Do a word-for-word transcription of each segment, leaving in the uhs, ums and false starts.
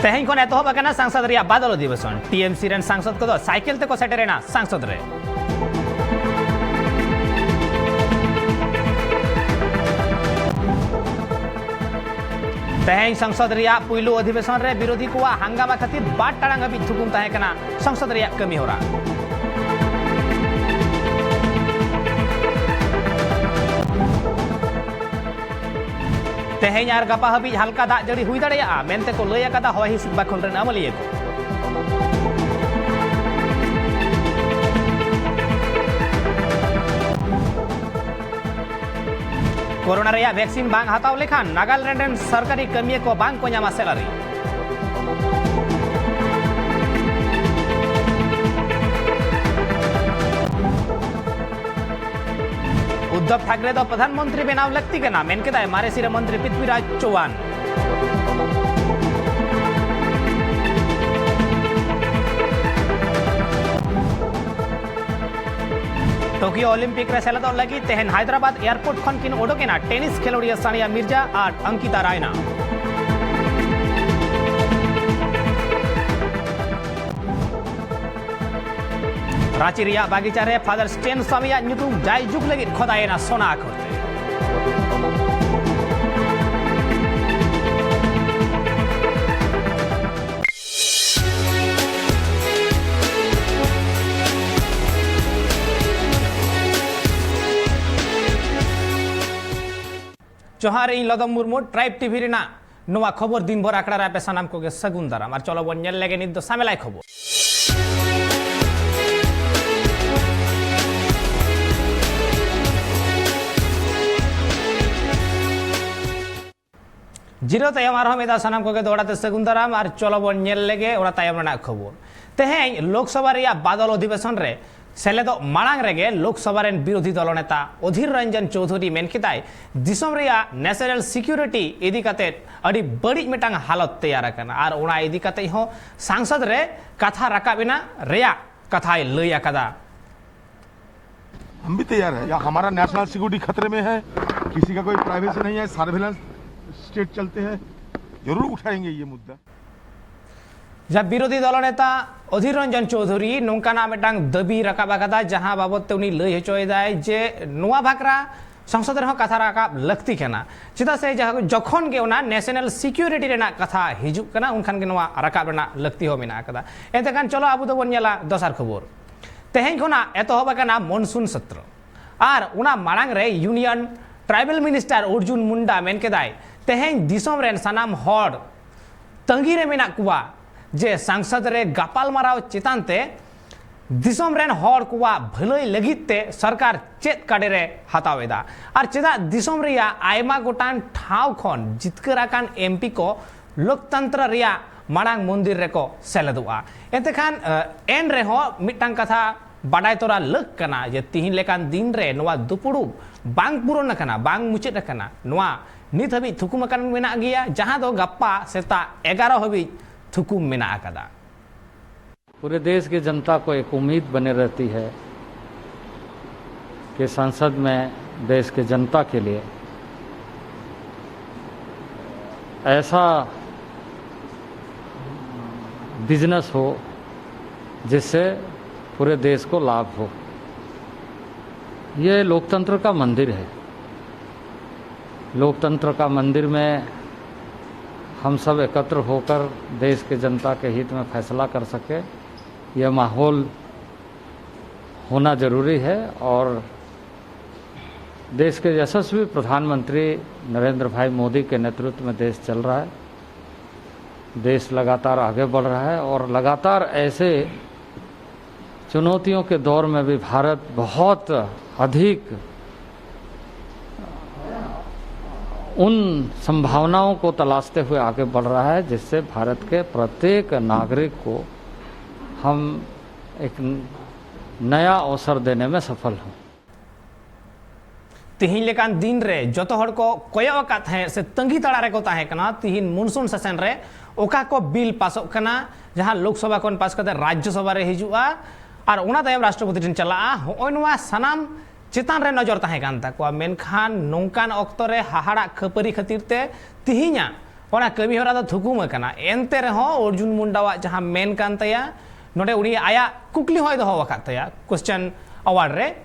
ᱛᱮᱦᱮᱧ ᱠᱷᱚᱱ ᱮᱛᱚᱦᱚᱵ ᱟᱠᱟᱱᱟ ᱥᱟᱝᱥᱚᱫ ᱨᱮᱭᱟᱜ ᱵᱟᱫᱚᱞ ᱚᱫᱷᱤᱵᱮᱥᱚᱱ᱾ ᱴᱤᱮᱢᱥᱤ ᱨᱮᱱ ᱥᱟᱝᱥᱚᱫ ᱠᱚᱫᱚ ᱥᱟᱭᱠᱮᱞ ᱛᱮᱠᱚ ᱥᱮᱴᱮᱨᱮᱱᱟ ᱥᱟᱝᱥᱚᱫ ᱨᱮ᱾ ᱛᱮᱦᱮᱧ ᱥᱚᱝᱥᱚᱫ ᱨᱮᱭᱟᱜ ᱯᱩᱭᱞᱩ ᱚᱫᱷᱤᱵᱮᱥᱚᱱ ᱨᱮ ᱵᱤᱨᱳᱫᱷᱤ ᱠᱚᱣᱟᱜ ᱦᱟᱝᱜᱟᱢᱟ ᱠᱷᱟᱹᱛᱤᱨ ᱵᱟᱨ ᱴᱟᱲᱟᱝ ᱦᱟᱹᱵᱤᱡ ᱛᱷᱩᱠᱩᱢ ᱛᱟᱦᱮᱸ ᱠᱟᱱᱟ ᱥᱚᱝᱥᱚᱫ ᱨᱮᱭᱟᱜ ᱠᱟᱹᱢᱤ ᱦᱚᱨᱟ᱾ ᱛᱮᱦᱮᱧ ᱟᱨ ᱜᱟᱯᱟ ᱦᱟᱹᱵᱤᱡ ᱦᱟᱞᱠᱟ ᱫᱟᱜ ᱡᱟᱹᱲᱤ ᱦᱩᱭ ᱫᱟᱲᱮᱭᱟᱜᱼᱟ ᱢᱮᱱᱛᱮ ᱠᱚ ᱞᱟᱹᱭ ᱟᱠᱟᱫᱟ ᱦᱚᱭ ᱦᱤᱸᱥᱤᱫ ᱵᱟᱠᱷᱚᱞ ᱨᱮᱱ ᱟᱹᱢᱟᱹᱞᱤᱭᱟᱹ ᱠᱚ᱾ ᱠᱳᱨᱳᱱᱟ ᱨᱮᱭᱟᱜ ᱵᱷᱮᱠᱥᱤᱱ ᱵᱟᱝ ᱦᱟᱛᱟᱣ ᱞᱮᱠᱷᱟᱱ ᱱᱟᱜᱟᱞᱮᱱᱰ ᱨᱮᱱ ᱥᱚᱨᱠᱟᱨᱤ ᱠᱟᱹᱢᱤᱭᱟᱹ ᱠᱚ ᱵᱟᱝ ᱠᱚ ᱧᱟᱢᱟ ᱥᱮᱞᱟᱨᱤ᱾ ᱩᱫᱫᱷᱚᱵ ᱴᱷᱟᱠᱨᱮ ᱫᱚ ᱯᱨᱚᱫᱷᱟᱱ ᱢᱚᱱᱛᱨᱤ ᱵᱮᱱᱟᱣ ᱞᱟᱹᱠᱛᱤ ᱠᱟᱱᱟ, ᱢᱮᱱ ᱠᱮᱫᱟᱭ ᱢᱟᱨᱮ ᱥᱤᱨᱟᱹ ᱢᱚᱱᱛᱨᱤ ᱯᱨᱤᱛᱷᱵᱤᱨᱟᱡᱽ ᱪᱚᱣᱦᱟᱱ᱾ ᱴᱳᱠᱤᱭᱳ ᱚᱞᱤᱢᱯᱤᱠ ᱨᱮ ᱥᱮᱞᱮᱫᱚᱜ ᱞᱟᱹᱜᱤᱫ ᱛᱮᱦᱮᱧ ᱦᱟᱭᱫᱨᱟᱵᱟᱫᱽ ᱮᱭᱟᱨᱯᱳᱨᱴ ᱠᱷᱚᱱ ᱠᱤᱱ ᱚᱰᱚᱠ ᱮᱱᱟ ᱴᱮᱱᱤᱥ ᱠᱷᱮᱞᱳᱰᱤᱭᱟᱹ ᱥᱟᱱᱤᱭᱟ ᱢᱤᱨᱡᱟ ᱟᱨ ᱚᱝᱠᱤᱛᱟ ᱨᱟᱭᱱᱟ᱾ ᱨᱟᱸᱪᱤ ᱨᱮᱭᱟᱜ ᱵᱟᱜᱤᱪᱟ ᱨᱮ ᱯᱷᱟᱫᱟᱨ ᱥᱴᱮᱱ ᱥᱟᱢᱤᱭᱟᱜ ᱧᱩᱛᱩᱢ ᱡᱟᱭᱡᱩᱜᱽ ᱞᱟᱹᱜᱤᱫ ᱠᱷᱚᱫᱟᱭᱮᱱᱟ ᱥᱳᱱᱟ ᱟᱠᱷᱚᱨ ᱛᱮ᱾ ᱡᱚᱦᱟᱨ, ᱤᱧ ᱞᱚᱫᱚᱢ ᱢᱩᱨᱢᱩ, ᱴᱨᱟᱭᱤᱵᱽ ᱴᱤᱵᱷᱤ ᱨᱮᱱᱟᱜ ᱱᱚᱣᱟ ᱠᱷᱚᱵᱚᱨ ᱫᱤᱱ ᱵᱷᱳᱨ ᱟᱠᱷᱲᱟ ᱨᱮ ᱟᱯᱮ ᱥᱟᱱᱟᱢ ᱠᱚᱜᱮ ᱥᱟᱹᱜᱩᱱ ᱫᱟᱨᱟᱢ᱾ ᱟᱨ ᱪᱚᱞᱚ ᱵᱚᱱ ᱧᱮᱞ ᱞᱮᱜᱮ ᱱᱤᱛ ᱫᱚ ᱥᱟᱢᱮᱞᱟᱭ ᱠᱷᱚᱵᱚᱨ᱾ ᱡᱤᱨᱟᱹᱣ ᱛᱟᱭᱚᱢ ᱟᱨᱦᱚᱸ ᱢᱤᱫ ᱫᱷᱟᱣ ᱥᱟᱱᱟᱢ ᱠᱚᱜᱮ ᱫᱚᱦᱲᱟ ᱛᱮ ᱥᱟᱹᱜᱩᱱ ᱫᱟᱨᱟᱢ᱾ ᱟᱨ ᱪᱚᱞᱚ ᱵᱚᱱ ᱧᱮᱞ ᱞᱮᱜᱮ ᱚᱱᱟ ᱛᱟᱭᱚᱢ ᱨᱮᱱᱟᱜ ᱠᱷᱚᱵᱚᱨ᱾ ᱛᱮᱦᱮᱧ ᱞᱳᱠᱥᱚᱵᱷᱟ ᱨᱮᱭᱟᱜ ᱵᱟᱫᱚᱞ ᱚᱫᱷᱤᱵᱮᱥᱚᱱ ᱨᱮ ᱥᱮᱞᱮᱫᱚᱜ ᱢᱟᱲᱟᱝ ᱨᱮᱜᱮ ᱞᱳᱠᱥᱚᱵᱷᱟ ᱨᱮᱱ ᱵᱤᱨᱳᱫᱷᱤ ᱫᱚᱞ ᱱᱮᱛᱟ ᱚᱫᱷᱤᱨ ᱨᱚᱧᱡᱚᱱ ᱪᱳᱣᱫᱷᱩᱨᱤ ᱢᱮᱱ ᱠᱮᱫᱟᱭ, ᱫᱤᱥᱚᱢ ᱨᱮᱭᱟᱜ ᱱᱮᱥᱚᱱᱟᱞ ᱥᱤᱠᱤᱭᱩᱨᱤᱴᱤ ᱤᱫᱤ ᱠᱟᱛᱮ ᱟᱹᱰᱤ ᱵᱟᱹᱲᱤᱡ ᱢᱤᱫᱴᱟᱝ ᱦᱟᱞᱚᱛ ᱛᱮᱭᱟᱨ ᱟᱠᱟᱱᱟ ᱟᱨ ᱚᱱᱟ ᱤᱫᱤ ᱠᱟᱛᱮ ᱦᱚᱸ ᱥᱟᱝᱥᱚᱫ ᱨᱮ ᱠᱟᱛᱷᱟ ᱨᱟᱠᱟᱵ ᱮᱱᱟ ᱨᱮᱭᱟᱜ ᱠᱟᱛᱷᱟᱭ ᱞᱟᱹᱭ ᱟᱠᱟᱫᱟ᱾ हम भी तैयार है। या हमारा नेशनल सिक्योरिटी खतरे में है, किसी का कोई प्राइवेसी नहीं है, सर्विलेंस स्टेट चलते हैं, जरूर उठाएंगे ये मुद्दा। ᱡᱟᱦᱟᱸ ᱵᱤᱨᱳᱫᱷᱤ ᱫᱚᱞ ᱱᱮᱛᱟ ᱚᱫᱷᱤᱨ ᱨᱚᱧᱡᱚᱱ ᱪᱳᱣᱫᱷᱩᱨᱤ ᱱᱚᱝᱠᱟᱱᱟᱜ ᱢᱤᱫᱴᱟᱝ ᱫᱟᱹᱵᱤ ᱨᱟᱠᱟᱵ ᱟᱠᱟᱫᱟ, ᱡᱟᱦᱟᱸ ᱵᱟᱵᱚᱛ ᱛᱮ ᱩᱱᱤ ᱞᱟᱹᱭ ᱦᱚᱪᱚᱭᱮᱫᱟᱭ ᱡᱮ ᱱᱚᱣᱟ ᱵᱷᱟᱠᱨᱟ ᱥᱚᱝᱥᱚᱫ ᱨᱮᱦᱚᱸ ᱠᱟᱛᱷᱟ ᱨᱟᱠᱟᱵ ᱞᱟᱹᱠᱛᱤ ᱠᱟᱱᱟ᱾ ᱪᱮᱫᱟᱜ ᱥᱮ ᱡᱟᱦᱟᱸ ᱡᱚᱠᱷᱚᱱ ᱜᱮ ᱚᱱᱟ ᱱᱮᱥᱱᱟᱞ ᱥᱤᱠᱤᱭᱩᱨᱤᱴᱤ ᱨᱮᱱᱟᱜ ᱠᱟᱛᱷᱟ ᱦᱤᱡᱩᱜ ᱠᱟᱱᱟ, ᱩᱱᱠᱷᱟᱱ ᱜᱮ ᱱᱚᱣᱟ ᱨᱟᱠᱟᱵ ᱨᱮᱱᱟᱜ ᱞᱟᱹᱠᱛᱤ ᱦᱚᱸ ᱢᱮᱱᱟᱜ ᱟᱠᱟᱫᱟ᱾ ᱮᱱᱛᱮ ᱠᱷᱟᱱ ᱪᱚᱞᱚ ᱟᱵᱚ ᱫᱚᱵᱚᱱ ᱧᱮᱞᱟ ᱫᱚᱥᱟᱨ ᱠᱷᱚᱵᱚᱨ᱾ ᱛᱮᱦᱮᱧ ᱠᱷᱚᱱᱟᱜ ᱮᱛᱚᱦᱚᱵ ᱟᱠᱟᱱᱟ ᱢᱚᱱᱥᱩᱱ ᱥᱚᱛᱨᱚ᱾ ᱟᱨ ᱚᱱᱟ ᱢᱟᱲᱟᱝ ᱨᱮ union tribal minister Arjun Munda ᱢᱮᱱ ᱠᱮᱫᱟᱭ, ᱛᱮᱦᱮᱧ ᱫᱤᱥᱚᱢ ᱨᱮᱱ ᱥᱟᱱᱟᱢ ᱦᱚᱲ ᱛᱟᱺᱜᱤ ᱨᱮ ᱢᱮᱱᱟᱜ ᱠᱚᱣᱟ ᱡᱮ ᱥᱟᱝᱥᱚᱫ ᱨᱮ ᱜᱟᱯᱟᱞᱢᱟᱨᱟᱣ ᱪᱮᱛᱟᱱ ᱛᱮ ᱫᱤᱥᱚᱢ ᱨᱮᱱ ᱦᱚᱲ ᱠᱚᱣᱟᱜ ᱵᱷᱟᱹᱞᱟᱹᱭ ᱞᱟᱹᱜᱤᱫ ᱛᱮ ᱥᱚᱨᱠᱟᱨ ᱪᱮᱫ ᱠᱟᱰᱮᱨᱮ ᱦᱟᱛᱟᱣ ᱮᱫᱟ ᱟᱨ ᱪᱮᱫᱟᱜ ᱫᱤᱥᱚᱢ ᱨᱮᱭᱟᱜ ᱟᱭᱢᱟ ᱜᱚᱴᱟᱝ ᱴᱷᱟᱶ ᱠᱷᱚᱱ ᱡᱤᱛᱠᱟᱹᱨ ᱟᱠᱟᱱ ᱮᱢᱯᱤ ᱠᱚ ᱞᱳᱠᱛᱚᱱᱛᱨᱚ ᱨᱮᱭᱟᱜ ᱢᱟᱲᱟᱝ ᱢᱚᱱᱫᱤᱨ ᱨᱮᱠᱚ ᱥᱮᱞᱮᱫᱚᱜᱼᱟ᱾ ᱮᱱᱛᱮ ᱠᱷᱟᱱ, ᱮ, ᱮᱱ ᱨᱮᱦᱚᱸ ᱢᱤᱫᱴᱟᱝ ᱠᱟᱛᱷᱟ ᱵᱟᱰᱟᱭ ᱛᱚᱨᱟ ᱞᱟᱹᱠ ᱠᱟᱱᱟ ᱡᱮ ᱛᱤᱦᱤᱧ ᱞᱮᱠᱟᱱ ᱫᱤᱱ ᱨᱮ ᱱᱚᱣᱟ ᱫᱩᱯᱩᱲᱩᱵ ᱵᱟᱝ ᱯᱩᱨᱚᱱ ᱟᱠᱟᱱᱟ, ᱵᱟᱝ ᱢᱩᱪᱟᱹᱫ ᱟᱠᱟᱱᱟ᱾ ᱱᱚᱣᱟ ᱱᱤᱛ ᱦᱟᱹᱵᱤᱡ ᱛᱷᱩᱠᱩᱢ ᱟᱠᱟᱱ ᱢᱮᱱᱟᱜ ᱜᱮᱭᱟ, ᱡᱟᱦᱟᱸ ᱫᱚ ᱜᱟᱯᱟ ᱥᱮᱛᱟᱜ ᱮᱜᱟᱨᱚ ᱦᱟᱹᱵᱤᱡ ᱛᱷᱩᱠᱩᱢ ᱢᱮᱱᱟᱜ ᱟᱠᱟᱫᱟ᱾ पूरे देश की जनता को एक उम्मीद बनी रहती है कि संसद में देश के जनता के लिए ऐसा बिजनेस हो जिससे पूरे देश को लाभ हो। ये लोकतंत्र का मंदिर है। लोकतंत्र का मंदिर में हम सब एकत्र होकर देश के जनता के हित में फैसला कर सके, यह माहौल होना जरूरी है। और देश के यशस्वी प्रधानमंत्री नरेंद्र भाई मोदी के नेतृत्व में देश चल रहा है। देश लगातार आगे बढ़ रहा है और लगातार ऐसे चुनौतियों के दौर में भी भारत बहुत अधिक उन संभावनाओं को तलाशते हुए आगे बढ़ रहा है जिससे भारत के प्रत्येक नागरिक को हम एक नया अवसर देने में सफल हों। ᱛᱮᱦᱮᱧ ᱞᱮᱠᱟᱱ ᱫᱤᱱ ᱨᱮ ᱡᱚᱛᱚ ᱦᱚᱲ ᱠᱚ ᱠᱚᱭᱚᱜ ᱟᱠᱟᱫ ᱛᱟᱦᱮᱸᱫ ᱥᱮ ᱛᱟᱺᱜᱤ ᱛᱟᱲᱟᱜ ᱨᱮᱠᱚ ᱛᱟᱦᱮᱸ ᱠᱟᱱᱟ, ᱛᱮᱦᱮᱧ ᱢᱚᱱᱥᱩᱱ ᱥᱮᱥᱚᱱ ᱨᱮ ᱚᱠᱟ ᱠᱚ ᱵᱤᱞ ᱯᱟᱥᱚᱜ ᱠᱟᱱᱟ, ᱡᱟᱦᱟᱸ ᱞᱳᱠᱥᱚᱵᱷᱟ ᱠᱷᱚᱱ ᱯᱟᱥ ᱠᱟᱛᱮ ᱨᱟᱡᱽᱡᱚᱥᱚᱵᱷᱟ ᱨᱮ ᱦᱤᱡᱩᱜᱼᱟ ᱟᱨ ᱚᱱᱟ ᱛᱟᱭᱚᱢ ᱨᱟᱥᱴᱨᱚᱯᱚᱛᱤ ᱴᱷᱮᱱ ᱪᱟᱞᱟᱜᱼᱟ, ᱦᱚᱸᱜᱼᱚᱭ ᱱᱚᱣᱟ ᱥᱟᱱᱟᱢ ᱪᱮᱛᱟᱱ ᱨᱮ ᱱᱚᱡᱚᱨ ᱛᱟᱦᱮᱸ ᱠᱟᱱ ᱛᱟᱠᱚᱣᱟ᱾ ᱢᱮᱱᱠᱷᱟᱱ ᱱᱚᱝᱠᱟᱱ ᱚᱠᱛᱚ ᱨᱮ ᱦᱟᱦᱟᱲᱟᱜ ᱠᱷᱟᱹᱯᱟᱹᱨᱤ ᱠᱷᱟᱹᱛᱤᱨ ᱛᱮ ᱛᱮᱦᱮᱧᱟᱜ ᱚᱱᱟ ᱠᱟᱹᱢᱤ ᱦᱚᱨᱟ ᱫᱚ ᱛᱷᱩᱠᱩᱢ ᱟᱠᱟᱱᱟ᱾ ᱮᱱᱛᱮ ᱨᱮᱦᱚᱸ ᱚᱨᱡᱩᱱ ᱢᱩᱱᱰᱟᱣᱟᱜ ᱡᱟᱦᱟᱸ ᱢᱮᱱ ᱠᱟᱱ ᱛᱟᱭᱟ, ᱱᱚᱰᱮ ᱩᱱᱤ ᱟᱭᱟᱜ ᱠᱩᱠᱞᱤ ᱦᱚᱸᱭ ᱫᱚᱦᱚ ᱟᱠᱟᱫ ᱛᱟᱭᱟ question hour ᱨᱮ,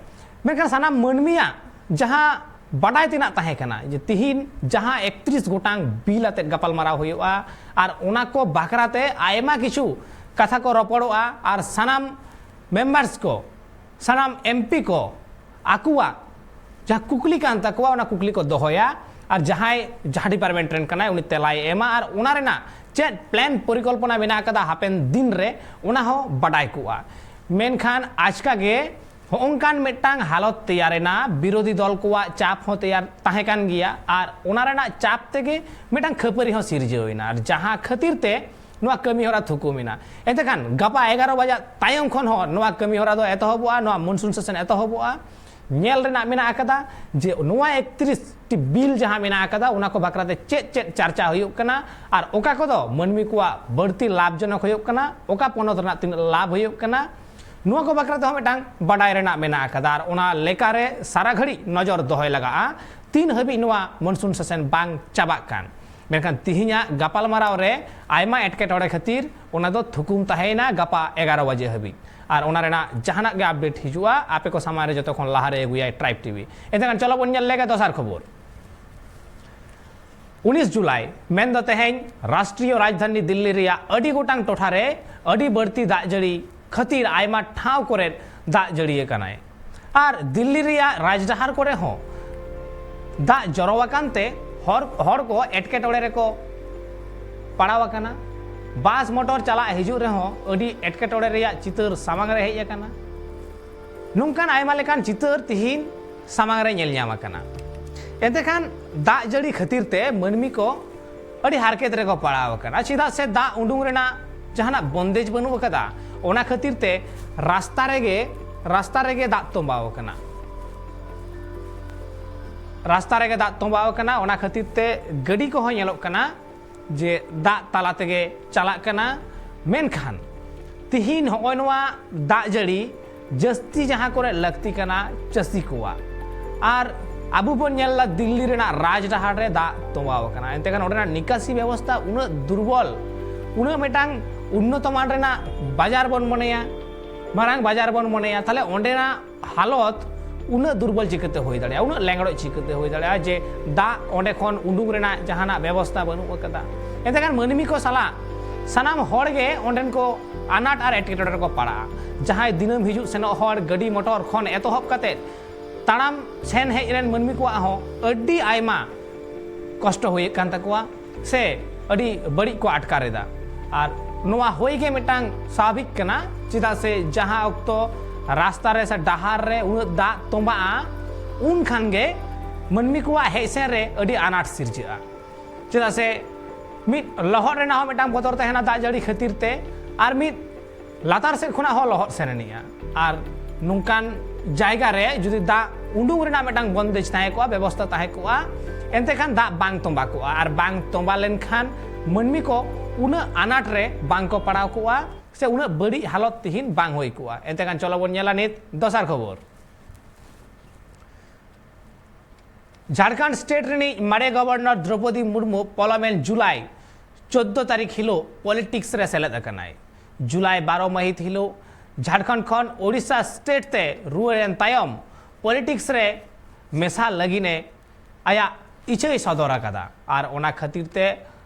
ᱢᱮᱱᱠᱷᱟᱱ ᱥᱟᱱᱟᱢ ᱢᱟᱹᱱᱢᱤᱭᱟᱜ ᱡᱟᱦᱟᱸ ᱵᱟᱰᱟᱭ ᱛᱮᱱᱟᱜ ᱛᱟᱦᱮᱸ ᱠᱟᱱᱟ ᱡᱮ ᱛᱤᱦᱤᱧ ᱡᱟᱦᱟᱸ ᱮᱠᱛᱨᱤᱥ ᱜᱚᱴᱟᱝ ᱵᱤᱞ ᱟᱛᱮᱫ ᱜᱟᱯᱟᱞᱢᱟᱨᱟᱣ ᱦᱩᱭᱩᱜᱼᱟ ᱟᱨ ᱚᱱᱟ ᱠᱚ ᱵᱟᱠᱷᱨᱟ ᱛᱮ ᱟᱭᱢᱟ ᱠᱤᱪᱷᱩ ᱠᱟᱛᱷᱟ ᱠᱚ ᱨᱚᱯᱚᱲᱚᱜᱼᱟ ᱟᱨ ᱥᱟᱱᱟᱢ members ᱠᱚ, ᱥᱟᱱᱟᱢ MP ᱠᱚ ᱟᱠᱚᱣᱟᱜ ᱡᱟᱦᱟᱸ ᱠᱩᱠᱞᱤ ᱠᱟᱱ ᱛᱟᱠᱚᱣᱟ, ᱚᱱᱟ ᱠᱩᱠᱞᱤ ᱠᱚ ᱫᱚᱦᱚᱭᱟ ᱟᱨ ᱡᱟᱦᱟᱸᱭ ᱡᱟᱦᱟᱸ department ᱨᱮᱱ ᱠᱟᱱᱟᱭ, ᱩᱱᱤ ᱛᱮᱞᱟᱭ ᱮᱢᱟ ᱟᱨ ᱚᱱᱟ ᱨᱮᱱᱟᱜ ᱪᱮᱫ plan ᱯᱚᱨᱤᱠᱚᱞᱯᱚᱱᱟ ᱢᱮᱱᱟᱜ ᱟᱠᱟᱫᱟ ᱦᱟᱯᱮᱱ ᱫᱤᱱ ᱨᱮ, ᱚᱱᱟ ᱦᱚᱸ ᱵᱟᱰᱟᱭ ᱠᱚᱜᱼᱟ᱾ ᱢᱮᱱᱠᱷᱟᱱ ᱟᱪᱠᱟ ᱜᱮ ᱦᱚᱸᱜᱼᱚᱝᱠᱟᱱ ᱢᱤᱫᱴᱟᱝ ᱦᱟᱞᱚᱛ ᱛᱮᱭᱟᱨ ᱮᱱᱟ, ᱵᱤᱨᱳᱫᱷᱤ ᱫᱚᱞ ᱠᱚᱣᱟᱜ ᱪᱟᱯ ᱦᱚᱸ ᱛᱮᱭᱟᱨ ᱛᱟᱦᱮᱸ ᱠᱟᱱ ᱜᱮᱭᱟ ᱟᱨ ᱚᱱᱟ ᱨᱮᱱᱟᱜ ᱪᱟᱯ ᱛᱮᱜᱮ ᱢᱤᱫᱴᱟᱝ ᱠᱷᱟᱹᱯᱟᱹᱨᱤ ᱦᱚᱸ ᱥᱤᱨᱡᱟᱹᱣ ᱮᱱᱟ, ᱟᱨ ᱡᱟᱦᱟᱸ ᱠᱷᱟᱹᱛᱤᱨ ᱛᱮ ᱱᱚᱣᱟ ᱠᱟᱹᱢᱤ ᱦᱚᱨᱟ ᱛᱷᱩᱠᱩᱢ ᱮᱱᱟ᱾ ᱮᱱᱛᱮ ᱠᱷᱟᱱ ᱜᱟᱯᱟ ᱮᱜᱟᱨᱚ ᱵᱟᱡᱟᱜ ᱛᱟᱭᱚᱢ ᱠᱷᱚᱱ ᱦᱚᱸ ᱱᱚᱣᱟ ᱠᱟᱹᱢᱤ ᱦᱚᱨᱟ ᱫᱚ ᱮᱛᱚᱦᱚᱵᱚᱜᱼᱟ, ᱱᱚᱣᱟ monsoon session ᱮᱛᱚᱦᱚᱵᱚᱜᱼᱟ᱾ ᱧᱮᱞ ᱨᱮᱱᱟᱜ ᱢᱮᱱᱟᱜ ᱟᱠᱟᱫᱟ ᱡᱮ ᱱᱚᱣᱟ ᱮᱠᱛᱨᱤᱥ ᱴᱤ ᱵᱤᱞ ᱡᱟᱦᱟᱸ ᱢᱮᱱᱟᱜ ᱟᱠᱟᱫᱟ, ᱚᱱᱟ ᱠᱚ ᱵᱟᱠᱷᱨᱟ ᱛᱮ ᱪᱮᱫ ᱪᱮᱫ ᱪᱟᱨᱪᱟ ᱦᱩᱭᱩᱜ ᱠᱟᱱᱟ ᱟᱨ ᱚᱠᱟ ᱠᱚᱫᱚ ᱢᱟᱹᱱᱢᱤ ᱠᱚᱣᱟᱜ ᱵᱟᱹᱲᱛᱤ ᱞᱟᱵᱷᱡᱚᱱᱚᱠ ᱦᱩᱭᱩᱜ ᱠᱟᱱᱟ, ᱚᱠᱟ ᱯᱚᱱᱚᱛ ᱨᱮᱱᱟᱜ ᱛᱤᱱᱟᱹᱜ ᱞᱟᱵᱷ ᱦᱩᱭᱩᱜ ᱠᱟᱱᱟ, ᱱᱚᱣᱟ ᱠᱚ ᱵᱟᱠᱷᱨᱟ ᱛᱮᱦᱚᱸ ᱢᱤᱫᱴᱟᱝ ᱵᱟᱰᱟᱭ ᱨᱮᱱᱟᱜ ᱢᱮᱱᱟᱜ ᱟᱠᱟᱫᱟ᱾ ᱟᱨ ᱚᱱᱟ ᱞᱮᱠᱟᱨᱮ ᱥᱟᱨᱟ ᱜᱷᱟᱹᱲᱤᱡ ᱱᱚᱡᱚᱨ ᱫᱚᱦᱚᱭ ᱞᱟᱜᱟᱜᱼᱟ ᱛᱤᱱ ᱦᱟᱹᱵᱤᱡ ᱱᱚᱣᱟ monsoon session ᱵᱟᱝ ᱪᱟᱵᱟᱜ ᱠᱟᱱ᱾ ᱢᱮᱱᱠᱷᱟᱱ ᱛᱤᱦᱤᱧᱟᱜ ᱜᱟᱯᱟᱞᱢᱟᱨᱟᱣ ᱨᱮ ᱟᱭᱢᱟ ᱮᱴᱠᱮᱴᱚᱬᱮ ᱠᱷᱟᱹᱛᱤᱨ ᱚᱱᱟ ᱫᱚ ᱛᱷᱩᱠᱩᱢ ᱛᱟᱦᱮᱸᱭᱮᱱᱟ ᱜᱟᱯᱟ ᱮᱜᱟᱨᱚ ᱵᱟᱡᱮ ᱦᱟᱹᱵᱤᱡ᱾ ᱟᱨ ᱚᱱᱟ ᱨᱮᱱᱟᱜ ᱡᱟᱦᱟᱱᱟᱜ ᱜᱮ update ᱦᱤᱡᱩᱜᱼᱟ, ᱟᱯᱮ ᱠᱚ ᱥᱟᱢᱟᱝ ᱨᱮ ᱡᱚᱛᱚ ᱠᱷᱚᱱ ᱞᱟᱦᱟ ᱨᱮ ᱟᱹᱜᱩᱭᱟᱭ Tribe TV᱾ ᱮᱱᱛᱮ ᱠᱷᱟᱱ ᱪᱚᱞᱚ ᱵᱚᱱ ᱧᱮᱞ ᱞᱮᱜᱮ ᱫᱚᱥᱟᱨ ᱠᱷᱚᱵᱚᱨ᱾ ᱩᱱᱤᱥ ᱡᱩᱞᱟᱭ, ᱢᱮᱱᱫᱚ ᱛᱮᱦᱮᱧ, ᱨᱟᱥᱴᱨᱤᱭᱚ ᱨᱟᱡᱽᱫᱷᱟᱱᱤ ᱫᱤᱞᱞᱤ ᱨᱮᱭᱟᱜ ᱟᱹᱰᱤ ᱜᱚᱴᱟᱝ ᱴᱚᱴᱷᱟ ᱨᱮ ᱟᱹᱰᱤ ᱵᱟᱹᱲᱛᱤ ᱫᱟᱜ ᱡᱟᱹᱲᱤ ᱠᱷᱟᱹᱛᱤᱨ ᱟᱭᱢᱟ ᱴᱷᱟᱶ ᱠᱚᱨᱮ ᱫᱟᱜ ᱡᱟᱹᱲᱤ ᱟᱠᱟᱱᱟᱭ᱾ ᱟᱨ ᱫᱤᱞᱞᱤ ᱨᱮᱭᱟᱜ ᱨᱟᱡᱽᱰᱟᱦᱟᱨ ᱠᱚᱨᱮ ᱦᱚᱸ ᱫᱟᱜ ᱡᱚᱨᱚ ᱟᱠᱟᱱ ᱛᱮ ᱦᱚᱲ, ᱦᱚᱲ ᱠᱚ ᱮᱴᱠᱮᱴᱚᱬᱮ ᱨᱮᱠᱚ ᱯᱟᱲᱟᱣ ᱟᱠᱟᱱᱟ᱾ ᱵᱟᱥ ᱢᱚᱴᱚᱨ ᱪᱟᱞᱟᱜ ᱦᱤᱡᱩᱜ ᱨᱮᱦᱚᱸ ᱟᱹᱰᱤ ᱮᱴᱠᱮᱴᱚᱬᱮ ᱨᱮᱭᱟᱜ ᱪᱤᱛᱟᱹᱨ ᱥᱟᱢᱟᱝ ᱨᱮ ᱦᱮᱡ ᱟᱠᱟᱱᱟ᱾ ᱱᱚᱝᱠᱟᱱ ᱟᱭᱢᱟ ᱞᱮᱠᱟᱱ ᱪᱤᱛᱟᱹᱨ ᱛᱤᱦᱤᱧ ᱥᱟᱢᱟᱝ ᱨᱮ ᱧᱮᱞ ᱧᱟᱢ ᱟᱠᱟᱱᱟ᱾ ᱮᱱᱛᱮ ᱠᱷᱟᱱ ᱫᱟᱜ ᱡᱟᱹᱲᱤ ᱠᱷᱟᱹᱛᱤᱨ ᱛᱮ ᱢᱟᱹᱱᱢᱤ ᱠᱚ ᱟᱹᱰᱤ ᱦᱟᱨᱠᱮᱛ ᱨᱮᱠᱚ ᱯᱟᱲᱟᱣ ᱟᱠᱟᱱᱟ, ᱪᱮᱫᱟᱜ ᱥᱮ ᱫᱟᱜ ᱩᱰᱩᱝ ᱨᱮᱱᱟᱜ ᱡᱟᱦᱟᱱᱟᱜ ᱵᱚᱱᱫᱮᱡ ᱵᱟᱹᱱᱩᱜ ᱟᱠᱟᱫᱟ᱾ ᱚᱱᱟ ᱠᱷᱟᱹᱛᱤᱨ ᱛᱮ ᱨᱟᱥᱛᱟ ᱨᱮᱜᱮ, ᱨᱟᱥᱛᱟ ᱨᱮᱜᱮ ᱫᱟᱜ ᱛᱚᱸᱵᱟᱣ ᱟᱠᱟᱱᱟ᱾ ᱨᱟᱥᱛᱟ ᱨᱮᱜᱮ ᱫᱟᱜ ᱛᱚᱸᱵᱟᱣ ᱟᱠᱟᱱᱟ, ᱚᱱᱟ ᱠᱷᱟᱹᱛᱤᱨ ᱛᱮ ᱜᱟᱹᱰᱤ ᱠᱚᱦᱚᱸ ᱧᱮᱞᱚᱜ ᱠᱟᱱᱟ ᱡᱮ ᱫᱟᱜ ᱛᱟᱞᱟ ᱛᱮᱜᱮ ᱪᱟᱞᱟᱜ ᱠᱟᱱᱟ᱾ ᱢᱮᱱᱠᱷᱟᱱ ᱛᱤᱦᱤᱧ ᱦᱚᱸᱜᱼᱚᱭ ᱱᱚᱣᱟ ᱫᱟᱜ ᱡᱟᱹᱲᱤ ᱡᱟᱹᱥᱛᱤ ᱡᱟᱦᱟᱸ ᱠᱚᱨᱮ ᱞᱟᱹᱠᱛᱤ ᱠᱟᱱᱟ ᱪᱟᱹᱥᱤ ᱠᱚᱣᱟᱜ, ᱟᱨ ᱟᱵᱚ ᱵᱚᱱ ᱧᱮᱞ ᱮᱫᱟ ᱫᱤᱞᱞᱤ ᱨᱮᱱᱟᱜ ᱨᱟᱡᱽᱰᱟᱦᱟᱨ ᱨᱮ ᱫᱟᱜ ᱛᱚᱸᱵᱟᱣ ᱟᱠᱟᱱᱟ, ᱮᱱᱛᱮ ᱠᱷᱟᱱ ᱚᱸᱰᱮᱱᱟᱜ ᱱᱤᱠᱟᱥᱤ ᱵᱮᱵᱚᱥᱛᱷᱟ ᱩᱱᱟᱹᱜ ᱫᱩᱨᱵᱚᱞ, ᱩᱱᱟᱹᱜ ᱢᱤᱫᱴᱟᱝ ᱩᱱᱱᱚᱛᱚ ᱢᱟᱱ ᱨᱮᱱᱟᱜ ᱵᱟᱡᱟᱨ ᱵᱚᱱ ᱢᱚᱱᱮᱭᱟ, ᱢᱟᱨᱟᱝ ᱵᱟᱡᱟᱨ ᱵᱚᱱ ᱢᱚᱱᱮᱭᱟ, ᱛᱟᱦᱞᱮ ᱚᱸᱰᱮᱱᱟᱜ ᱦᱟᱞᱚᱛ ᱩᱱᱟᱹᱜ ᱫᱩᱨᱵᱚᱞ ᱪᱤᱠᱟᱹᱛᱮ ᱦᱩᱭ ᱫᱟᱲᱮᱭᱟᱜᱼᱟ, ᱩᱱᱟᱹᱜ ᱞᱮᱸᱜᱲᱚᱡ ᱪᱤᱠᱟᱹᱛᱮ ᱦᱩᱭ ᱫᱟᱲᱮᱭᱟᱜᱼᱟ ᱡᱮ ᱫᱟᱜ ᱚᱸᱰᱮ ᱠᱷᱚᱱ ᱩᱰᱩᱝ ᱨᱮᱱᱟᱜ ᱡᱟᱦᱟᱱᱟᱜ ᱵᱮᱵᱚᱥᱛᱷᱟ ᱵᱟᱹᱱᱩᱜ ᱟᱠᱟᱫᱟ? ᱮᱱᱛᱮ ᱠᱷᱟᱱ ᱢᱟᱹᱱᱢᱤ ᱠᱚ ᱥᱟᱞᱟᱜ ᱥᱟᱱᱟᱢ ᱦᱚᱲ ᱜᱮ ᱚᱸᱰᱮᱱ ᱠᱚ ᱟᱱᱟᱴ ᱟᱨ ᱮᱴᱠᱮᱴᱚᱬᱮ ᱨᱮᱠᱚ ᱯᱟᱲᱟᱜᱼᱟ᱾ ᱡᱟᱦᱟᱸᱭ ᱫᱤᱱᱟᱹᱢ ᱦᱤᱡᱩᱜ ᱥᱮᱱᱚᱜ ᱦᱚᱲ, ᱜᱟᱹᱰᱤ ᱢᱚᱴᱚᱨ ᱠᱷᱚᱱ ᱮᱛᱚᱦᱚᱵ ᱠᱟᱛᱮ ᱛᱟᱲᱟᱢ ᱥᱮᱱ ᱦᱮᱡ ᱨᱮᱱ ᱢᱟᱹᱱᱢᱤ ᱠᱚᱣᱟᱜ ᱦᱚᱸ ᱟᱹᱰᱤ ᱟᱭᱢᱟ ᱠᱚᱥᱴᱚ ᱦᱩᱭᱩᱜ ᱠᱟᱱ ᱛᱟᱠᱚᱣᱟ ᱥᱮ ᱟᱹᱰᱤ ᱵᱟᱹᱲᱤᱡ ᱠᱚ ᱟᱴᱠᱟᱨ ᱮᱫᱟ᱾ ᱟᱨ ᱱᱚᱣᱟ ᱦᱩᱭ ᱜᱮ ᱢᱤᱫᱴᱟᱝ ᱥᱟᱵᱷᱟᱵᱤᱠ ᱠᱟᱱᱟ, ᱪᱮᱫᱟᱜ ᱥᱮ ᱡᱟᱦᱟᱸ ᱚᱠᱛᱚ ᱨᱟᱥᱛᱟ ᱨᱮ ᱥᱮ ᱰᱟᱦᱟᱨ ᱨᱮ ᱩᱱᱟᱹᱜ ᱫᱟᱜ ᱛᱚᱸᱵᱟᱜᱼᱟ, ᱩᱱ ᱠᱷᱟᱱ ᱜᱮ ᱢᱟᱹᱱᱢᱤ ᱠᱚᱣᱟᱜ ᱦᱮᱡ ᱥᱮᱱ ᱨᱮ ᱟᱹᱰᱤ ᱟᱱᱟᱴ ᱥᱤᱨᱡᱟᱹᱜᱼᱟ᱾ ᱪᱮᱫᱟᱜ ᱥᱮ ᱢᱤᱫ ᱞᱚᱦᱚᱫ ᱨᱮᱱᱟᱜ ᱦᱚᱸ ᱢᱤᱫᱴᱟᱝ ᱵᱚᱛᱚᱨ ᱛᱟᱦᱮᱱᱟ ᱫᱟᱜ ᱡᱟᱹᱲᱤ ᱠᱷᱟᱹᱛᱤᱨ ᱛᱮ, ᱟᱨ ᱢᱤᱫ ᱞᱟᱛᱟᱨ ᱥᱮᱫ ᱠᱷᱚᱱᱟᱜ ᱦᱚᱸ ᱞᱚᱦᱚᱫ ᱥᱮᱱ ᱟᱹᱱᱤᱡᱼᱟ᱾ ᱟᱨ ᱱᱚᱝᱠᱟᱱ ᱡᱟᱭᱜᱟ ᱨᱮ ᱡᱩᱫᱤ ᱫᱟᱜ ᱩᱰᱩᱝ ᱨᱮᱱᱟᱜ ᱢᱤᱫᱴᱟᱝ ᱵᱚᱱᱫᱮᱡᱽ ᱛᱟᱦᱮᱸ ᱠᱚᱜᱼᱟ, ᱵᱮᱵᱚᱥᱛᱷᱟ ᱛᱟᱦᱮᱸ ᱠᱚᱜᱼᱟ, ᱮᱱᱛᱮ ᱠᱷᱟᱱ ᱫᱟᱜ ᱵᱟᱝ ᱛᱚᱸᱵᱟ ᱠᱚᱜᱼᱟ᱾ ᱟᱨ ᱵᱟᱝ ᱛᱚᱸᱵᱟ ᱞᱮᱱᱠᱷᱟᱱ ᱢᱟᱹᱱᱢᱤ ᱠᱚ ᱩᱱᱟᱹᱜ ᱟᱱᱟᱴ ᱨᱮ ᱵᱟᱝ ᱠᱚ ᱯᱟᱲᱟᱣ ᱠᱚᱜᱼᱟ ᱥᱮ ᱩᱱᱟᱹᱜ ᱵᱟᱹᱲᱤᱡ ᱦᱟᱞᱚᱛ ᱛᱤᱦᱤᱧ ᱵᱟᱝ ᱦᱩᱭ ᱠᱚᱜᱼᱟ᱾ ᱮᱱᱛᱮ ᱠᱷᱟᱱ ᱪᱚᱞᱚ ᱵᱚᱱ ᱧᱮᱞᱟ ᱱᱤᱛ ᱫᱚᱥᱟᱨ ᱠᱷᱚᱵᱚᱨ᱾ ᱡᱷᱟᱲᱠᱷᱚᱸᱰ ᱥᱴᱮᱴ ᱨᱤᱱᱤᱡ ᱢᱟᱨᱮ ᱜᱚᱵᱷᱚᱨᱱᱚᱨ ᱫᱨᱚᱯᱚᱫᱤ ᱢᱩᱨᱢᱩ ᱯᱚᱞᱚᱢᱮᱱ ᱡᱩᱞᱟᱭ ᱪᱳᱫᱽᱫᱳ ᱛᱟᱹᱨᱤᱠᱷ ᱦᱤᱞᱳᱜ ᱯᱚᱞᱤᱴᱤᱠᱥ ᱨᱮ ᱥᱮᱞᱮᱫ ᱟᱠᱟᱱᱟᱭ᱾ ᱡᱩᱞᱟᱭ ᱵᱟᱨᱚ ᱢᱟᱹᱦᱤᱛ ᱦᱤᱞᱳᱜ ᱡᱷᱟᱲᱠᱷᱚᱸᱰ ᱠᱷᱚᱱ ᱳᱰᱤᱥᱟ ᱥᱴᱮᱴ ᱛᱮ ᱨᱩᱣᱟᱹᱲ ᱮᱱ ᱛᱟᱭᱚᱢ ᱯᱚᱞᱤᱴᱤᱠᱥ ᱨᱮ ᱢᱮᱥᱟ ᱞᱟᱹᱜᱤᱫ ᱮ ᱟᱭᱟᱜ ᱤᱪᱷᱟᱹᱭ ᱥᱚᱫᱚᱨ ᱟᱠᱟᱫᱟ᱾ ᱟᱨ ᱚᱱᱟ ᱠᱷᱟᱹᱛᱤᱨ ᱛᱮ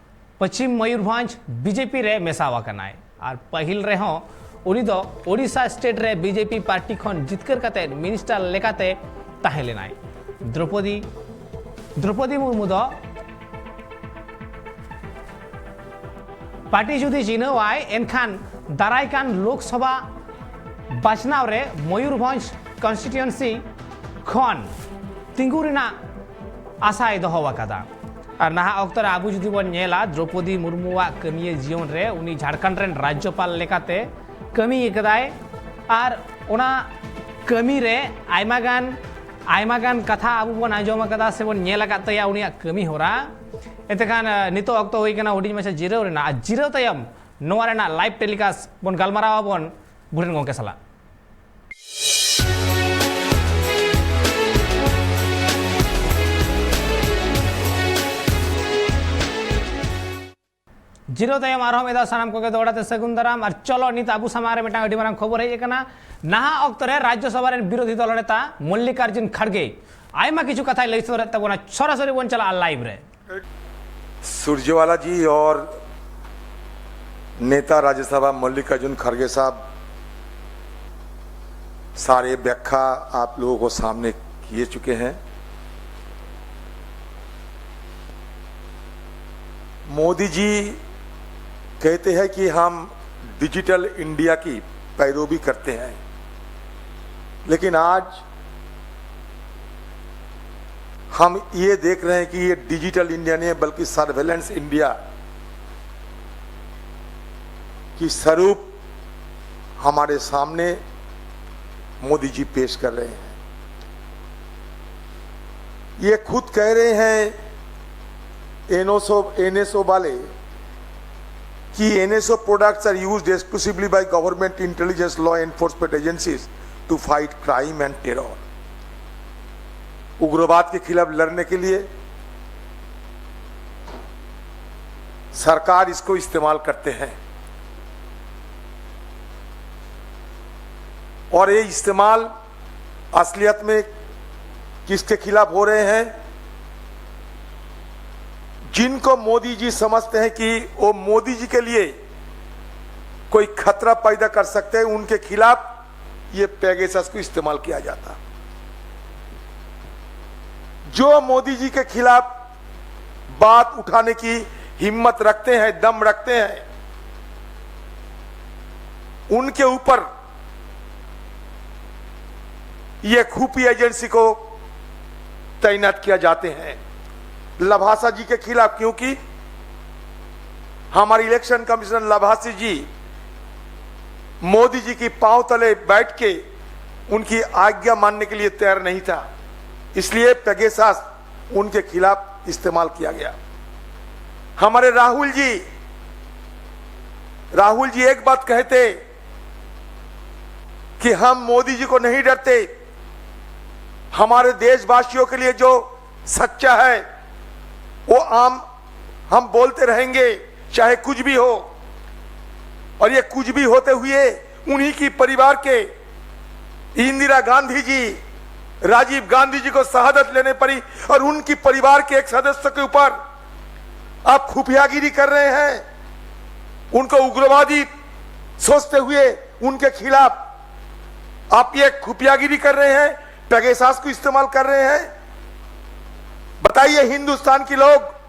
ᱯᱚᱪᱷᱤᱢ ᱢᱚᱭᱩᱨᱵᱷᱚᱸᱡᱽ ᱵᱤᱡᱮᱯᱤ ᱨᱮ ᱢᱮᱥᱟ ᱟᱠᱟᱱᱟᱭ᱾ ᱟᱨ ᱯᱟᱹᱦᱤᱞ ᱨᱮᱦᱚᱸ ᱩᱱᱤ ᱫᱚ ᱳᱰᱤᱥᱟ ᱥᱴᱮᱴ ᱨᱮ ᱵᱤᱡᱮᱯᱤ ᱯᱟᱨᱴᱤ ᱠᱷᱚᱱ ᱡᱤᱛᱠᱟᱹᱨ ᱠᱟᱛᱮ ᱢᱤᱱᱤᱥᱴᱟᱨ ᱞᱮᱠᱟᱛᱮ ᱛᱟᱦᱮᱸ ᱞᱮᱱᱟᱭ᱾ ᱫᱨᱚᱯᱚᱫᱤ ᱫᱨᱚᱯᱚᱫᱤ ᱢᱩᱨᱢᱩ ᱫᱚ ᱯᱟᱨᱴᱤ ᱡᱩᱫᱤ ᱡᱤᱱᱟᱹᱣᱟᱭ, ᱮᱱᱠᱷᱟᱱ ᱫᱟᱨᱟᱭ ᱠᱟᱱ ᱞᱳᱠᱥᱚᱵᱷᱟ ᱵᱟᱪᱷᱱᱟᱣ ᱨᱮ ᱢᱚᱭᱩᱨᱵᱷᱚᱸᱡᱽ ᱠᱚᱱᱥᱴᱤᱴᱩᱭᱮᱱᱥᱤ ᱠᱷᱚᱱ ᱛᱤᱸᱜᱩ ᱨᱮᱱᱟᱜ ᱟᱥᱟᱭ ᱫᱚᱦᱚ ᱟᱠᱟᱫᱟ᱾ ᱟᱨ ᱱᱟᱦᱟᱜ ᱚᱠᱛᱚ ᱨᱮ ᱟᱵᱚ ᱡᱩᱫᱤ ᱵᱚᱱ ᱧᱮᱞᱟ, ᱫᱨᱚᱯᱚᱫᱤ ᱢᱩᱨᱢᱩᱣᱟᱜ ᱠᱟᱹᱢᱤᱭᱟᱹ ᱡᱤᱭᱚᱱ ᱨᱮ ᱩᱱᱤ ᱡᱷᱟᱲᱠᱷᱚᱸᱰ ᱨᱮᱱ ᱨᱟᱡᱽᱡᱚᱯᱟᱞ ᱞᱮᱠᱟᱛᱮ ᱠᱟᱹᱢᱤ ᱟᱠᱟᱫᱟᱭ᱾ ᱟᱨ ᱚᱱᱟ ᱠᱟᱹᱢᱤ ᱨᱮ ᱟᱭᱢᱟ ᱜᱟᱱ, ᱟᱭᱢᱟ ᱜᱟᱱ ᱠᱟᱛᱷᱟ ᱟᱵᱚ ᱵᱚᱱ ᱟᱸᱡᱚᱢ ᱟᱠᱟᱫᱟ ᱥᱮ ᱵᱚᱱ ᱧᱮᱞ ᱟᱠᱟᱫ ᱛᱟᱭᱟ ᱩᱱᱤᱭᱟᱜ ᱠᱟᱹᱢᱤ ᱦᱚᱨᱟ᱾ ᱮᱱᱛᱮ ᱠᱷᱟᱱ, ᱟᱸ, ᱱᱤᱛᱚᱜ ᱚᱠᱛᱚ ᱦᱩᱭ ᱠᱟᱱᱟ ᱦᱩᱰᱤᱧ ᱢᱟᱪᱷᱟ ᱡᱤᱨᱟᱹᱣ ᱨᱮᱱᱟᱜ᱾ ᱟᱨ ᱡᱤᱨᱟᱹᱣ ᱛᱟᱭᱚᱢ ᱱᱚᱣᱟ ᱨᱮᱱᱟᱜ ᱞᱟᱭᱤᱵᱷ ᱴᱮᱞᱤᱠᱟᱥᱴ ᱵᱚᱱ ᱜᱟᱞᱢᱟᱨᱟᱣ ᱟᱵᱚᱱ ᱵᱩᱰᱷᱤᱱ ᱜᱚᱢᱠᱮ ᱥᱟᱞᱟᱜ᱾ ᱡᱤᱨᱟᱹᱣ ᱛᱟᱭᱚᱢ ᱟᱨᱦᱚᱸ ᱢᱤᱫ ᱫᱷᱟᱣ ᱥᱟᱱᱟᱢ ᱠᱚᱜᱮ ᱫᱚᱦᱲᱟ ᱛᱮ ᱥᱟᱹᱜᱩᱱ ᱫᱟᱨᱟᱢ᱾ ᱟᱨ ᱪᱚᱞᱚ, ᱱᱤᱛ ᱟᱵᱚ ᱥᱟᱢᱟᱝ ᱨᱮ ᱢᱤᱫᱴᱟᱝ ᱟᱹᱰᱤ ᱢᱟᱨᱟᱝ ᱠᱷᱚᱵᱚᱨ ᱦᱮᱡ ᱟᱠᱟᱱᱟ᱾ ᱱᱟᱦᱟᱜ ᱚᱠᱛᱚ ᱨᱮ ᱨᱟᱡᱽᱭᱚ ᱥᱚᱵᱷᱟ ᱨᱮᱱ ᱵᱤᱨᱳᱫᱷᱤ ᱫᱚᱞ ᱱᱮᱛᱟ ᱢᱚᱞᱞᱤᱠᱟᱨᱡᱩᱱ ᱠᱷᱟᱲᱜᱮ ᱟᱭᱢᱟ ᱠᱤᱪᱷᱩ ᱠᱟᱛᱷᱟᱭ ᱞᱟᱹᱭ ᱥᱚᱫᱚᱨᱮᱫ ᱛᱟᱵᱚᱱᱟ᱾ ᱥᱚᱨᱟᱥᱚᱨᱤ ᱵᱚᱱ ᱪᱟᱞᱟᱜᱼᱟ ᱞᱟᱭᱤᱵᱷ ᱨᱮ᱾ सुरजेवाला जी और नेता राज्यसभा मल्लिकार्जुन खड़गे साहब, सारे व्याख्या आप लोगों को सामने किए चुके हैं। मोदी जी कहते हैं कि हम डिजिटल इंडिया की पैरवी करते हैं, लेकिन आज हम ये देख रहे हैं कि ये डिजिटल इंडिया नहीं है, बल्कि सर्वेलेंस इंडिया की स्वरूप हमारे सामने मोदी जी पेश कर रहे हैं। ये खुद कह रहे हैं एनओसो एनएसओ वाले कि NSO products are used exclusively by government intelligence law enforcement agencies to fight crime and terror। उग्रवाद के खिलाफ लड़ने के लिए सरकार इसको इस्तेमाल करते हैं। और ये इस्तेमाल असलियत में किसके खिलाफ हो रहे हैं? जिनको मोदी जी समझते हैं कि वो मोदी जी के लिए कोई खतरा पैदा कर सकते हैं, उनके खिलाफ ये पेगासस को इस्तेमाल किया जाता। जो मोदी जी के खिलाफ बात उठाने की हिम्मत रखते हैं, दम रखते हैं, उनके ऊपर ये खुफिया एजेंसी को तैनात किया जाते हैं लभासा जी के खिलाफ, क्योंकि हमारे इलेक्शन कमिश्नर लभासी जी मोदी जी की पांव तले बैठ के उनकी आज्ञा मानने के लिए तैयार नहीं था, इसलिए पेगासस उनके खिलाफ इस्तेमाल किया गया। हमारे राहुल जी, राहुल जी एक बात कहते कि हम मोदी जी को नहीं डरते, हमारे देशवासियों के लिए जो सच्चा है वो आम हम बोलते रहेंगे, चाहे कुछ भी हो, और ये कुछ भी होते हुए उन्हीं की परिवार के, इंदिरा गांधी जी, राजीव गांधी जी को शहादत लेने पड़ी और उनकी परिवार के एक सदस्य के ऊपर आप खुफियागिरी कर रहे हैं, उनको उग्रवादी सोचते हुए उनके खिलाफ आप ये खुफियागिरी कर रहे हैं, पेगासस को इस्तेमाल कर रहे हैं। बताइए हिंदुस्तान के लोग।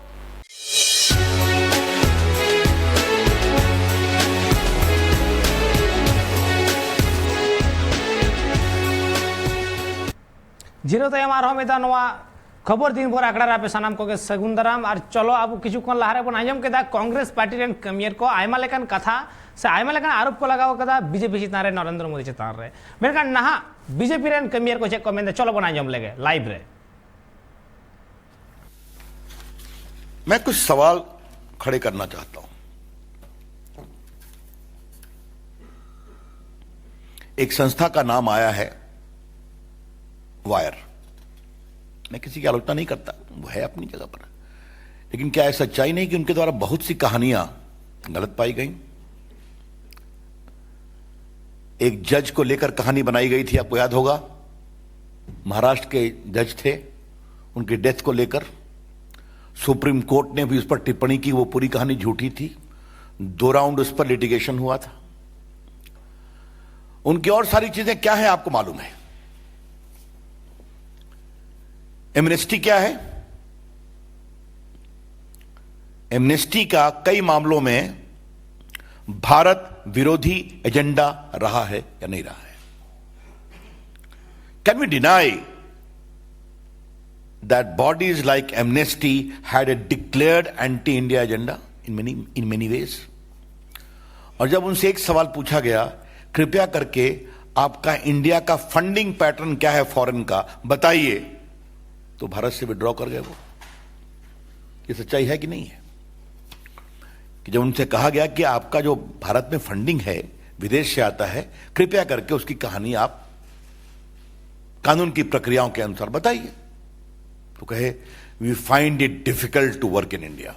ᱡᱤᱨᱟᱹᱣ ᱛᱟᱭᱚᱢ ᱟᱨᱦᱚᱸ ᱢᱤᱫ ᱫᱷᱟᱣ ᱱᱚᱣᱟ ᱠᱷᱚᱵᱚᱨ ᱫᱤᱱ ᱵᱷᱳᱨ ᱟᱠᱷᱲᱟ ᱨᱮ ᱟᱯᱮ ᱥᱟᱱᱟᱢ ᱠᱚᱜᱮ ᱥᱟᱹᱜᱩᱱ ᱫᱟᱨᱟᱢ᱾ ᱟᱨ ᱪᱚᱞᱚ, ᱟᱵᱚ ᱠᱤᱪᱷᱩ ᱠᱷᱚᱱ ᱞᱟᱦᱟ ᱨᱮᱵᱚᱱ ᱟᱸᱡᱚᱢ ᱠᱮᱫᱟ ᱠᱚᱝᱜᱨᱮᱥ ᱯᱟᱨᱴᱤ ᱨᱮᱱ ᱠᱟᱹᱢᱤᱭᱟᱹ ᱠᱚ ᱟᱭᱢᱟ ᱞᱮᱠᱟᱱ ᱠᱟᱛᱷᱟ ᱥᱮ ᱟᱭᱢᱟ ᱞᱮᱠᱟᱱ ᱟᱨᱳᱯ ᱠᱚ ᱞᱟᱜᱟᱣ ᱠᱟᱫᱟ ᱵᱤᱡᱮᱯᱤ ᱪᱮᱛᱟᱱ ᱨᱮ ᱱᱚᱨᱮᱱᱫᱨᱚ ᱢᱳᱫᱤ ᱪᱮᱛᱟᱱ ᱨᱮ᱾ ᱢᱮᱱᱠᱷᱟᱱ ᱱᱟᱦᱟᱜ ᱵᱤᱡᱮᱯᱤ ᱨᱮᱱ ᱠᱟᱹᱢᱤᱭᱟᱹ ᱠᱚ ᱪᱮᱫ ᱠᱚ ᱢᱮᱱᱫᱟ, ᱪᱚᱞᱚ ᱵᱚᱱ ᱟᱸᱡᱚᱢ ᱞᱮᱜᱮ ᱞᱟᱭᱤᱵᱷ ᱨᱮ᱾ मैं कुछ सवाल खड़े करना चाहता हूं। एक संस्था का नाम आया है वायर। मैं किसी की आलोचना नहीं करता, वो है अपनी जगह पर। लेकिन क्या यह सच्चाई नहीं कि उनके द्वारा बहुत सी कहानियां गलत पाई गई? एक जज को लेकर कहानी बनाई गई थी, आपको याद होगा, महाराष्ट्र के जज थे, उनकी डेथ को लेकर सुप्रीम कोर्ट ने भी उस पर टिप्पणी की, वो पूरी कहानी झूठी थी। दो राउंड उस पर लिटिगेशन हुआ था। उनकी और सारी चीजें क्या हैं, आपको मालूम है? एमनेस्टी क्या है? एमनेस्टी का कई मामलों में भारत विरोधी एजेंडा रहा है या नहीं रहा है? Can we deny that bodies like Amnesty had a declared anti India agenda in many, in many ways? और जब उनसे एक सवाल पूछा गया, कृपया करके आपका इंडिया का फंडिंग पैटर्न क्या है फॉरेन का, बताइए, तो भारत से विड्रॉ कर गए वो। ये सच्चाई है कि नहीं है? कि जब उनसे कहा गया कि आपका जो भारत में फंडिंग है, विदेश से आता है, कृपया करके उसकी कहानी आप कानून की प्रक्रियाओं के अनुसार बताइए, तो कहे, "We find it difficult to work in India."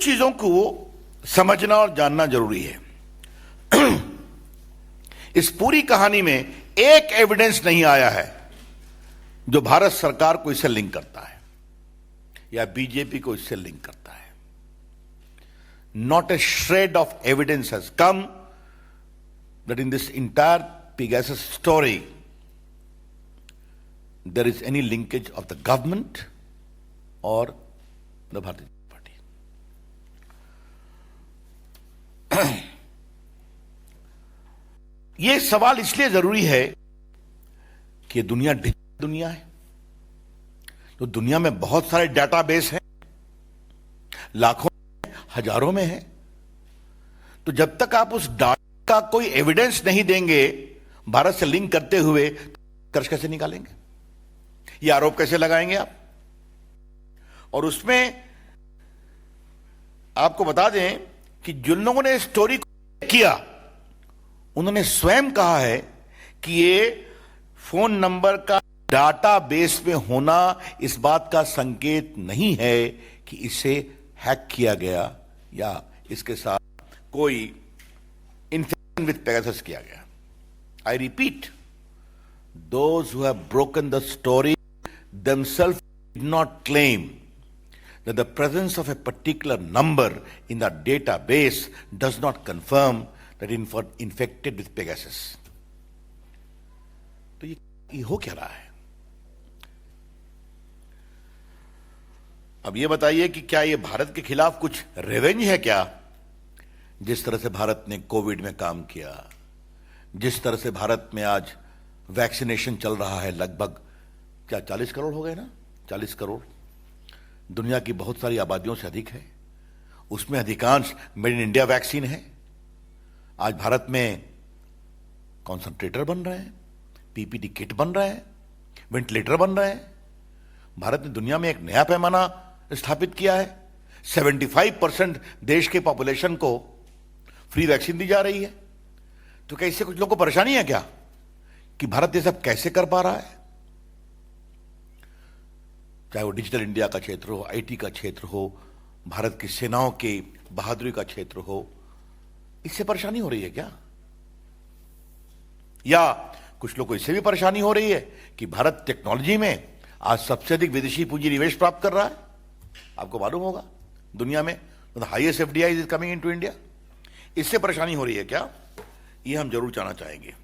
चीजों को समझना और जानना जरूरी है। इस पूरी कहानी में एक एविडेंस नहीं आया है जो भारत सरकार को इससे लिंक करता है या बीजेपी को इससे लिंक करता है। Not a shred of evidence has come that in this entire Pegasus story there is any linkage of the government or the Bharatiya Janata Party. ये सवाल इसलिए जरूरी है कि ये दुनिया डिजिटल दुनिया है। तो दुनिया में बहुत सारे डेटाबेस हैं, लाखों, हजारों में है। तो जब तक आप उस डाटा का कोई एविडेंस नहीं देंगे भारत से लिंक करते हुए, निष्कर्ष कैसे निकालेंगे? ये आरोप कैसे लगाएंगे आप? और उसमें आपको बता दें कि जिन लोगों ने स्टोरी को किया, उन्होंने स्वयं कहा है कि ये फोन नंबर का डेटाबेस में होना इस बात का संकेत नहीं है कि इसे हैक किया गया या इसके साथ कोई इन्फेक्शन विद पेगासस किया गया। I repeat, those who have broken the story themselves did not claim that the presence of a particular number in the database does not confirm that inf- infected with Pegasus. तो ये, ये हो क्या रहा है? अब ये बताइए कि क्या ये भारत के खिलाफ कुछ रिवेंज है क्या? जिस तरह से भारत ने कोविड में काम किया, जिस तरह से भारत में आज वैक्सीनेशन चल रहा है, लगभग क्या चालीस करोड़ हो गए ना? चालीस करोड़, दुनिया की बहुत सारी आबादियों से अधिक है। उसमें अधिकांश मेड इन इंडिया वैक्सीन है। आज भारत में कॉन्सेंट्रेटर बन रहे हैं, पीपीटी किट बन रहे हैं, वेंटिलेटर बन रहे हैं। भारत ने दुनिया में एक नया पैमाना स्थापित किया है। सेवेंटी फाइव परसेंट देश के पॉपुलेशन को फ्री वैक्सीन दी जा रही है। तो क्या इससे कुछ लोगों को परेशानी है क्या कि भारत ये सब कैसे कर पा रहा है? चाहे वो डिजिटल इंडिया का क्षेत्र हो, आईटी का क्षेत्र हो, भारत की सेनाओं की बहादुरी का क्षेत्र हो, इससे परेशानी हो रही है क्या? या कुछ लोग को इससे भी परेशानी हो रही है कि भारत टेक्नोलॉजी में आज सबसे अधिक विदेशी पूंजी निवेश प्राप्प कर रहा है। आपको मालूम होगा, दुनिया में the highest F D I is coming into India। इससे परेशानी हो रही है क्या? ये हम जरूर जानना चाहेंगे।